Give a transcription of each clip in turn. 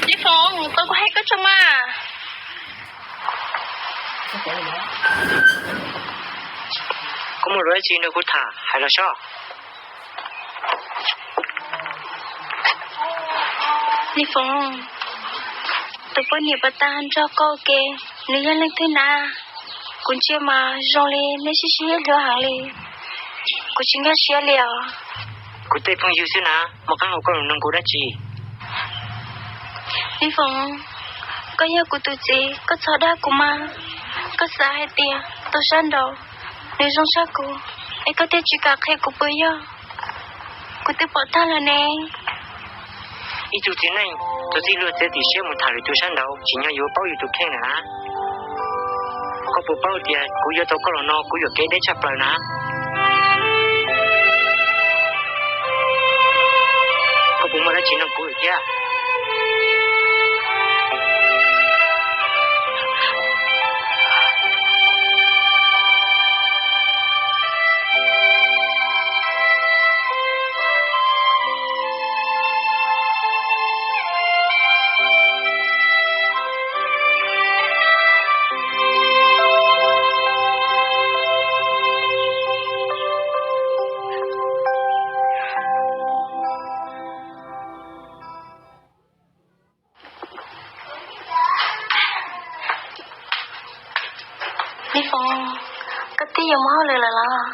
Li Foom, tau kuv hais koj tso mas. Koj muaj lus dab tsi nrog kuv tham hais los sob. Li Foom, tus poj niam pas tas nrog koj ua ke, nws yog leej twg na? Kuv ntsia mas zoo li nej sib sib hlub heev li, kuv tsis nkag siab li os. Kuv tej phooj ywg xwb na, muaj qab hau koj los nug kuv dab tsi? Li Foom, koj yog kuv tus txiv, koj txhob dag kuv mas. Koj xav hais tias tus sab nraud nws zoo tshaj kuv, es koj thiaj tsis kam qhia kuv puas yog? Kuv twb pom tag lawm ne. Ib tug txiv neej, tus txij luag txiav txim siab mus tham lwm tus sab nraud, tsim nyog yuav paub yus tus kheej na. Koj puas paub tias kuv yuav tau koj los no kuv yuam kev deb tshaj plaws na? Koj puas muaj dab tsi nug kuv lawm thiab? Li Foom, koj twb yuav mus hauj lwm lawm los?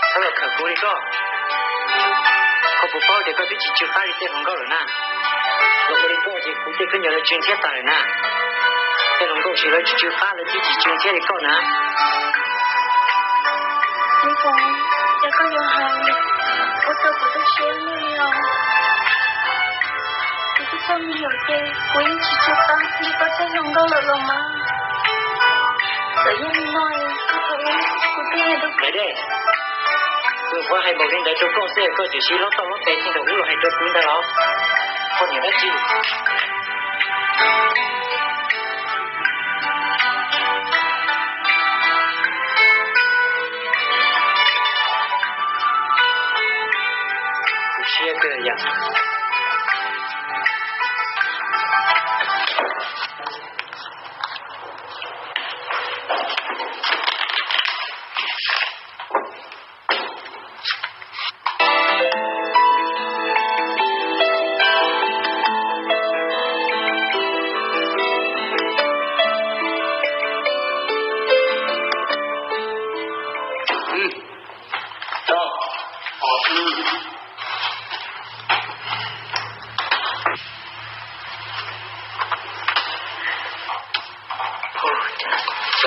Txhob los khawm kuv li koj. Koj puas paub tias koj twb tsis tsw qab li tej hluas nkauj lawm na? Los ua li koj ces kuv tej khaub ncaws lawv tsw ntxhiab tas lawm na. Tej hluas nkauj ces lawv tsis tsw qab, lawv twb tsis tsw ntxhiab li koj na. Li Foom, ces koj yuav hais ua rau kuv tu siab li os. Kuv twb txog me nyuam ces kuv yeej tsis tsw qab li koj tej hluas nkauj lawm los mas. Txawm yog li no, kuv twb hais rau Dej, kuv hais npaum li ntawd rau koj xwb koj twb siv lub toj lub tes txij nkaus ub los hais rau kuv ntag los? Koj niam dab tsi? Kuv siab kawg yom.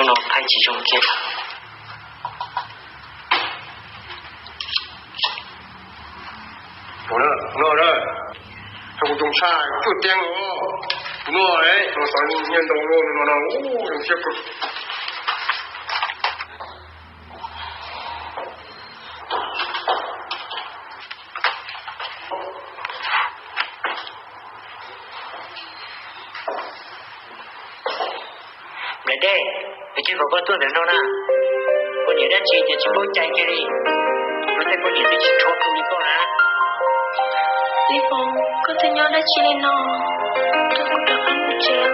Hnub no phaib tsis zoo kiag. Tus no na, rau kuv tus ntxhais cuaj tiag os. Tus no, tus no xav nyiaj ntau no, tus no no, zoo siab kawg. Nplawm Dej, nws cia kom koj tuaj ntawm no na. Koj niam dab tsi ces tsis paub cai kiag li. Koj tej poj niam twb tsis rhuav kuv li koj na. Li Foom, koj twb nyob dab tsi li no? Rau kuv rov qab mus tsev.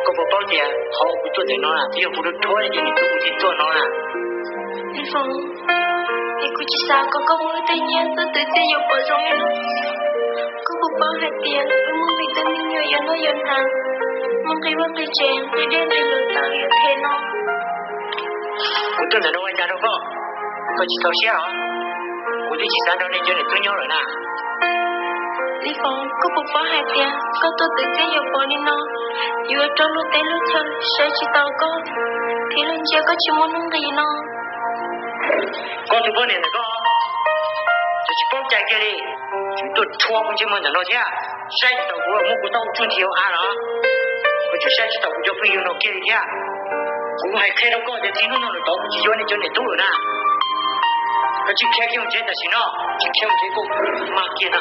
Koj puas paub tias qhov kuv tuaj ntawm no na, twb yog kuv rhuav rhuav li ces niam tub kuv thiaj tuaj no na. Li Foom, es kuv tsis xav kom koj muab wb tej nyiaj txoj twv txiaj yuav pom zoo li no. Koj puas paub hais tias wb muaj me tub me nyuam yuav noj yuav hnav, muaj nqi vaj nqi tsev, nqi dej nqi lawv tau yuav them no. Kuv tuaj ntawm no ua cas rau koj? Koj tsis txaus siab los? Kuv twb tsis xav nrog nej cov niam tub nyob lawm na. Li Foom, koj puas paub hais tias koj tuaj twv txiaj yuav pom li no, yuav rau luag teb luag chaw saib tsis taus koj, thiab luag ntsia koj tsis muaj nuj nqis no. Koj tus poj niam ntawm koj, txawm tsis paub cai kiag li, tseem tuaj rhuav kuv ntsej muag ntawm no thiab. Saib tsis taus kuv, muab kuv tau tsuj nthi hauv av los? Koj tseem saib tsis taus kuv cov phooj ywg no kiag li thiab. Kuv hais qhia rau koj tias txij hnub no lawm tod kuv tsis yuav nej cov niam tub lawm na. Koj tsis khiav kiag mus tsev tam sim no, tsis khiav mus tsev kuj mas kiag na.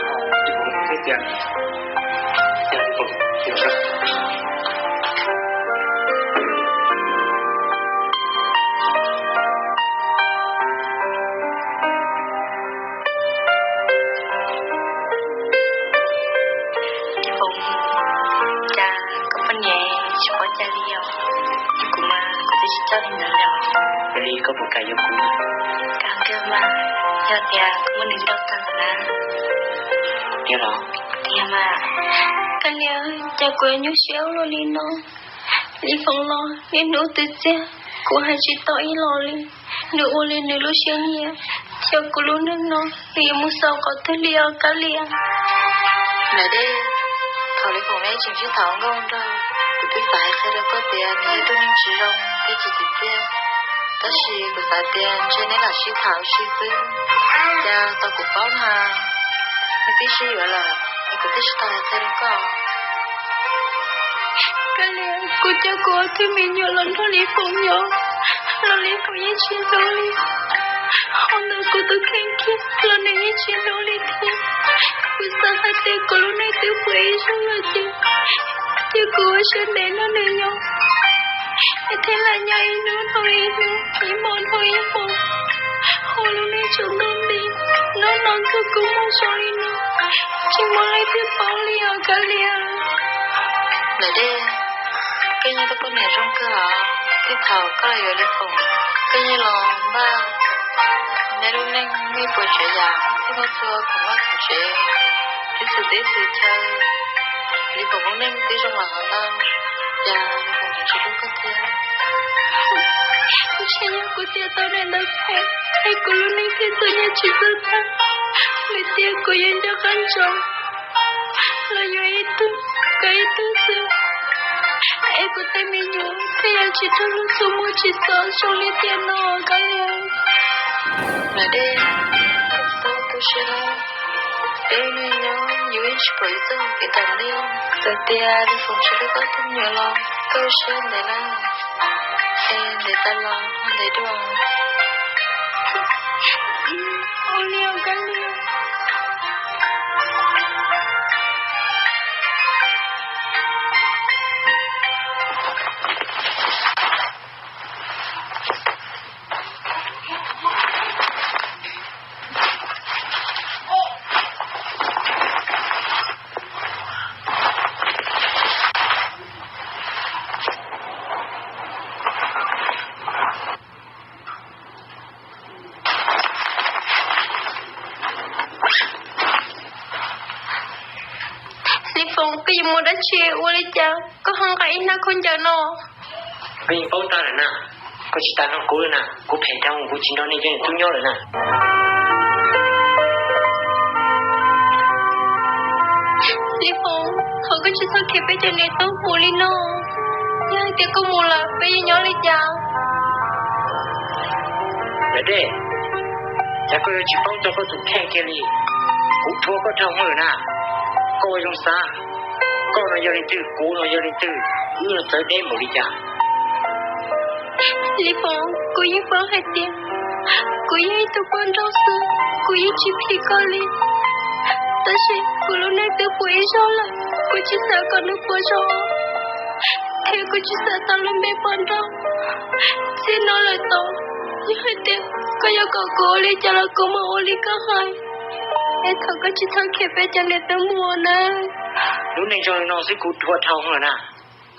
Li yog, kuv mas kuv twb tsis txawj li ntawd li. Ua li koj puas kam yuav kuv? Kam kawg mas, yog tias kuv muaj nws nrog tag na. Yog los? Tiag mas. Kab Lia, cas kuv nyuaj siab ua luaj li no? Li Foom los niaj hnub twg txiag, kuv hais tsis tau ib los li. Nws ua li nws lub siab nyiam, xyov kuv lub neej no nws yuav mus xaus qhov twg li os Kab Lia. Niam Dej, thaum Li Foom neb tseem sib tham nkauj nraug, kuv twb xav hais qhia rau koj tias nws yog ib tug neeg tsis zoo thiab tsis tsim txiaj. Tab sis kuv xav tias ntshe neb lam sib tham ua si xwb, cas tau kuv paub na, nws twb sib yuav lawm es kuv twb tsis tau hais qhia rau koj. Kab Lia, kuv coj kuv ob tug me nyuam los nrog Li Foom nyob los Li Foom yeej tsis hlub li. Hos ntawm kuv tus kheej kiag los nws yeej tsis hlub li thiab. Kuv xav hais tias kuv lub neej twb puas ib zaug lawm ces, ces kuv ua siab ntev nrog nws nyob, es thiaj li nyob ib hnub dhau ib hnub, ib hmo dhau ib hmo, ua lub neej tsaus ntuj nti. Hnub no nkaus kuv muaj zoo li no, tsis muaj leej twg paub li os Kab Lia. Niam Dej, koj yeej tus poj niam zoo kawg os, txij thaum koj los yuav Li Foom, koj yeej los npaj neb lub neej muaj ib puas tsav yam, thiab muaj txhua khoom vaj khoom tsev, tib xwm teb xwm chaw, Li Foom lub neej twb zoo los hov ntau, cas Li Foom tsis hlub koj thiab? Ntshe yog kuv tiav tau daim ntawv phem, es kuv lub neej thiaj txom nyem tsis txawj tag. Nws tias kuv yuav nco qab ntsoov los yuav ib tug kom ib tug xwb, es kuv tej me nyuam thiaj yuav tsis raug lub txaj muag tsis txom zoo li tiam no Kab Lia. Niam Dej, koj txhob tu siab, peb ua neej nyob yus yeej tsis pom yus txoj hau kev tom ntej. Txawm tias Li Foom tsis hlub koj tus me nyuam los koj ua siab ntev na, es ntev tas los ntev dua. Ua li os Kab Lia. Li Foom, koj yuav mus dab tsi ua li cas koj ho nqa ib hnab khaub ncaws no? Koj yeej paub tag lawm na, koj tsis tas nrog kuv lawm na, kuv phem dhau, kuv tsis nrog nej cov niam tub nyob lawm na. Li Foom, thov koj tsis txhob khiav peb cov niam tub mus li no, yog hais tias koj mus lawm peb yuav nyob li cas? Niam Dej, cas koj yuav tsis paub txog koj tus kheej kiag li? Kuv dhuav koj dhau hwv lawm na, koj ua zoo xav, koj no yog leej twg, kuv no yog leej twg, wb no txawv deb npaum li cas? Li Foom, kuv yeej paub hais tias kuv yog ib tug poj nrauj xwb, kuv yeej tsis phim koj li. Tab sis kuv lub neej twb puas ib zaug lawm, kuv tsis xav kom nws puas zoo, thiab kuv tsis xav tau lub npe poj nrauj. Txij no lawm tod, yog hais tias koj yuav kom kuv ua li cas los kuv mam ua li koj hais, es thov koj tsis txhob khiav peb cov niam tub mus na. Lub neej zoo li no xwb kuv dhuav dhau lawm na,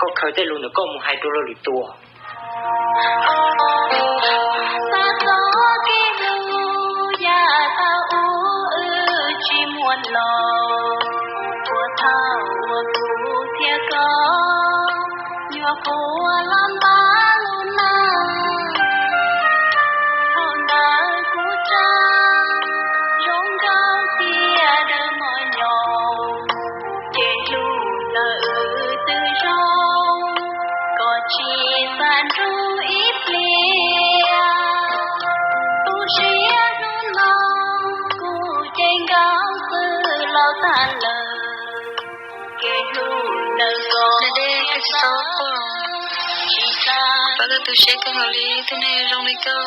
koj khaws tej lus ntawm koj mus hais rau luag lwm tus. Xav txog kev hlub yav thaum ub wb tsis muaj los, puag thaum uas kuv thiab koj nyuam qhuav los npaj lub neej. Thaum ntawd kuv tseem zoo nkauj tiav daws mos nyoos, ces hlub ntawm wb twb zoo, koj tsis xav nrug ib pliag. Tu siab hnub no kuv ces nkauj xwb los tag lawm, kev hlub ntawm koj. Niam Dej, koj tsis txhob quaj, kuv pab koj tu siab kawg nkaus li, tus neeg zoo li koj,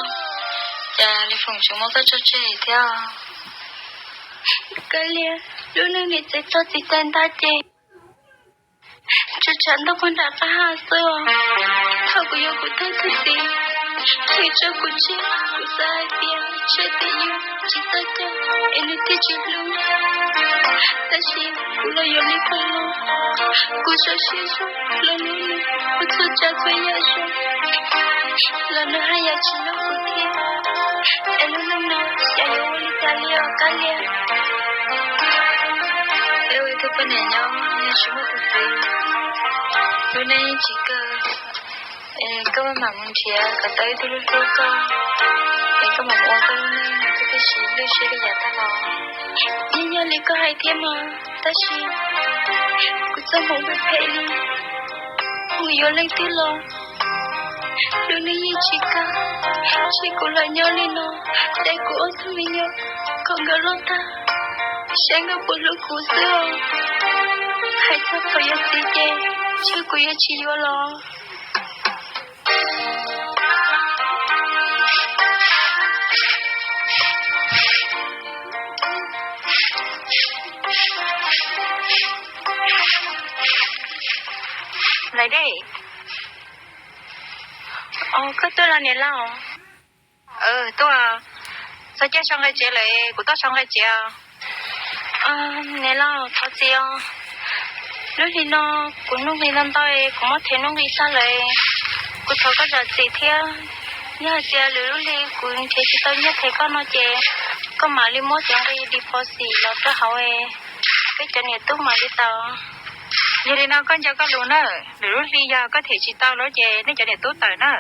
cas Li Foom tseem muab koj tso tseg thiab. Kab Lia, lub neej niam txiv txoj txiv cai ntag ces tsuas tshav ntuj puag nram qab ha xwb os. Thaum kuv yuav kuv thawj tug txiv, Nws tso kuv tseg, kuv xav hais tias ntshe twb yog tsis txawj coj es nws thiaj tsis hlub. Tab sis kuv los yuav li koj no, kuv zoo siab zoo los hlub nws, kuv txhua tsav txhua yam zoo los nws haj yam tsis hlub kuv thiab. Es lub neej no xyov yuav ua li cas li os Kab Lia. Es ua ib tug poj niam nyob tsis muaj tus txiv, lub neej yeej tsis kawg. Es koj maj mam mus nrhiav kom tau ib tug hlub hlub koj, es koj mam mus ua koj lub neej, koj thiaj tsis lwj siab li yav tag los. Yeej yog li koj hais thiab mas, tab sis kuv txoj hmoov phem phem li, mus yuav leej twg los lub neej yeej tsis kaj. Ntshe kuv los nyob li no, es kuv ua tug me nyuam kom nkawd loj tag, saib nkawd puas hlub kuv xwb os. Hais txog thaum yuav txiv ces ntshe kuv yuav tsis yuav los. Lawm dej. Os, koj tuaj los niam laus? Tuaj. Txog caij sau nqe tsev lawm, kuv tuaj sau nqe tsev os. Niam laus, thov txim os. Lub hli no kuv nuj nqi ntau ntau, kuv muab them nuj nqi tag lawm. Kuv thov koj zam txim thiab. Yog hais tias lwm lub hli kuv nrhiav tsis tau nyiaj them koj no ces koj mam li muab cov nqi deposit los rau hauv, peb cov niam tub mam li tau. Yog li no koj nco koj lus na, lwm lub hli yog koj them tsis tau lawm ces nej cov niam tub tawm na.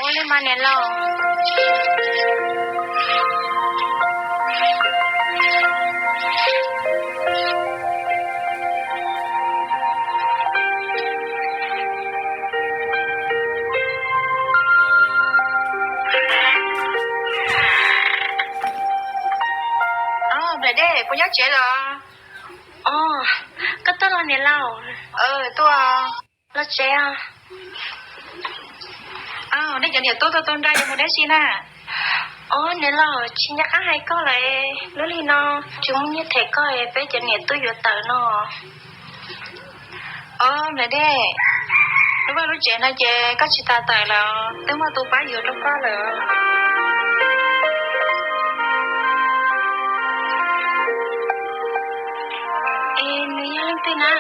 Ua li mas niam laus. Nplaim Dej, puas nyob tsev los? Os, koj tuaj los niam laus? Tuaj. Los tsev os. Nej cov niam tub tuaj tu nra yuav mus dab tsi na? Os, niam laus, tsis nco qab hais koj lawm, lub hli no tsis muaj nyiaj them koj, peb cov niam tub yuav tawm no. Os, Nplaim Dej, lub vaj lub tsev no ces koj tsis tas tawm lawm, twb muaj tus pab yuav rau koj lawm. Es nws yog leej twg na?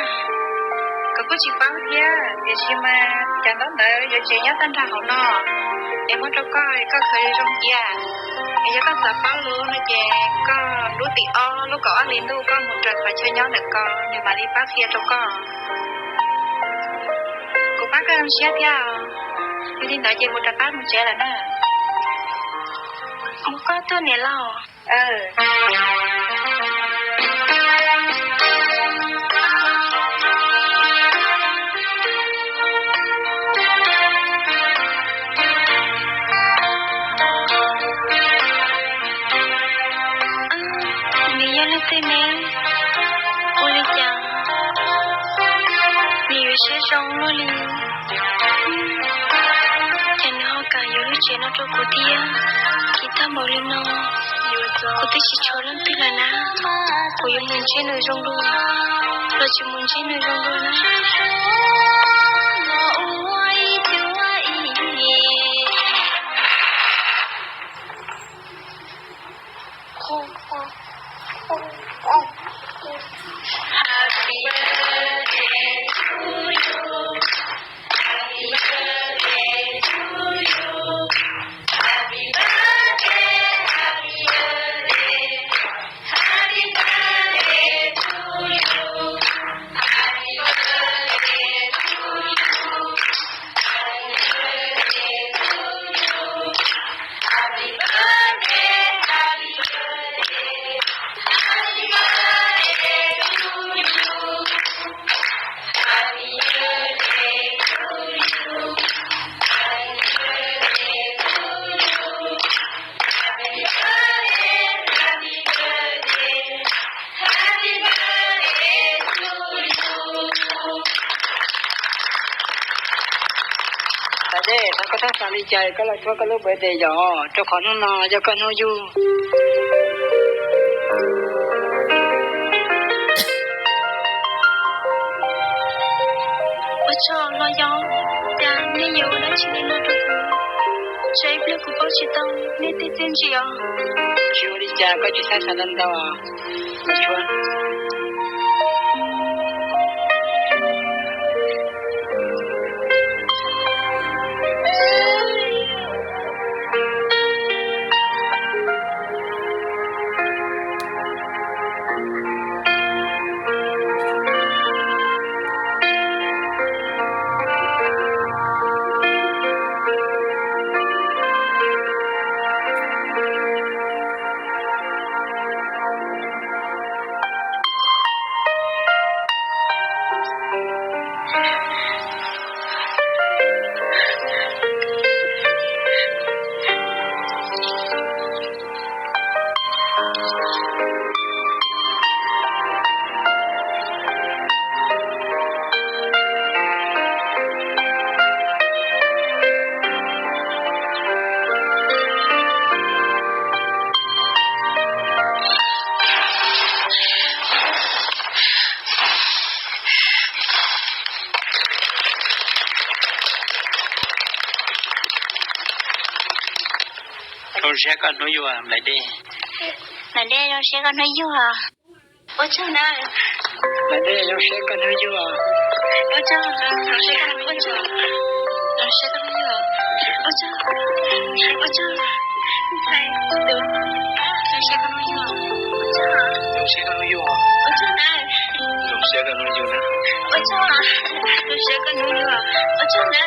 Kuv kuj tsis paub thiab, tiam sis mas cov ntaub ntawv yuav tsev nyob tag nrho hauv no, es muab rau koj, koj khaws zoo cia. Es yog koj xav paub lus no ces koj lub tim ob lub kaum ob hli ntuj koj mus raws qhov chaw nyob ntawm ko, nws mam li pab qhia rau koj. Kuv pab koj zoo siab thiab. Yog li ntawd ces kuv rov qab mus tsev lawm na. Mus koj tuaj niam laus. Nws yog leej twg ne? Ua li cas nws yuav siab zoo luaj li? Ces nws ho kam yuav lub tsev no rau kuv thiab. Chiv tag npaum li no, kuv twb tsis tshuav leej twg lawm na. Kuv yuav mus ntsib nws zoo dua los tsis mus ntsib nws zoo dua na? Nplaim Dej, thov koj txhob xav li cas, koj los tshuab koj lub birthday yom, rau qhov hnub no yog koj hnub yug. Ua tsaug los yog, cas nej yuav ua dab tsi li no rau kuv? Tsam ib pliag kuv paub tsis tau nej tej txiaj ntsig os. Tsis ua li cas, koj tsis txhob xav ntau ntau. Zoo siab koj hnub yuag Nplaim Dej. Nplaim Dej, zoo siab koj hnub yuag. Ua tsaug na. Nplaim Dej, zoo siab koj hnub yuag. Ua tsaug, zoo siab koj hnub yuag. Zoo siab koj hnub yuag. Ua tsaug, ua tsaug. Zoo siab koj hnub yuag. Ua tsaug. Zoo siab koj hnub yuag. Ua tsaug na. Zoo siab koj hnub yuag na. Ua tsaug. Zoo siab koj hnub yuag. Ua tsaug na.